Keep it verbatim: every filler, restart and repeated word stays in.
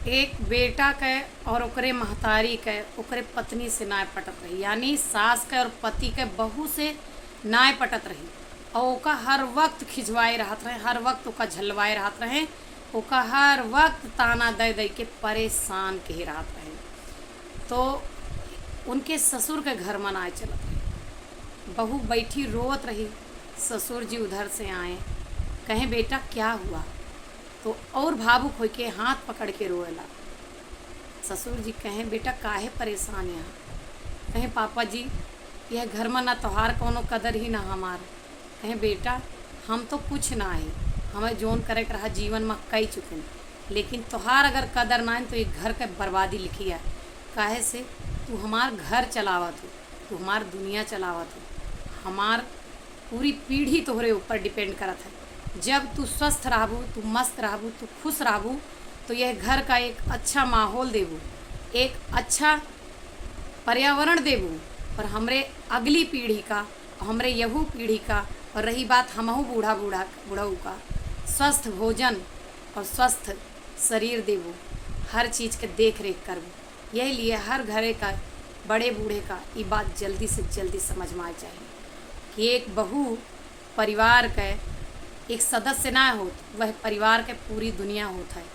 एक बेटा के और ओकरे महतारी के ओकरे पत्नी से नाय पटत रही, यानी सास के और पति के बहू से नाय पटत रही। और ओका हर वक्त खिजवाए रहत रहे, हर वक्त ओका झलवाए रहत रहे, ओका हर वक्त ताना दे दे के परेशान कहे रहत रहे। तो उनके ससुर के घर में नाय चलत रहे। बहू बैठी रोवत रही। ससुर जी उधर से आए, कहें, "बेटा, क्या हुआ?" तो और भावुक होके हाथ पकड़ के रोए लाग। ससुर जी कहें, "बेटा, काहे परेशान है?" कहें, "पापा जी, यह घर में ना तोहार कौनो कदर ही ना हमार।" कहें, "बेटा, हम तो कुछ ना है, हमें जौन करे के रहा जीवन में कई चुकन, लेकिन तोहार अगर कदर ना है तो एक घर के बर्बादी लिखी है। काहे से तू हमार घर चलावत हो, तू हमार दुनिया चलावत हो, हमार पूरी पीढ़ी तोहरे ऊपर depend करत है। जब तू स्वस्थ रहबू, तू मस्त रहबू, तू खुश रहबू, तो यह घर का एक अच्छा माहौल देबू, एक अच्छा पर्यावरण देबू, और हमरे अगली पीढ़ी का, हमरे यहू पीढ़ी का, और रही बात हमहू बूढ़ा, बूढ़ा, बुढ़ऊ का, स्वस्थ भोजन और स्वस्थ शरीर देबू, हर चीज के देख रेख करबू। यही लिए हर घरे का बड़े बूढ़े का ई बात जल्दी से जल्दी समझ में आ चाहिए कि एक बहू परिवार के एक सदस्य ना होत, वह परिवार के पूरी दुनिया होत है।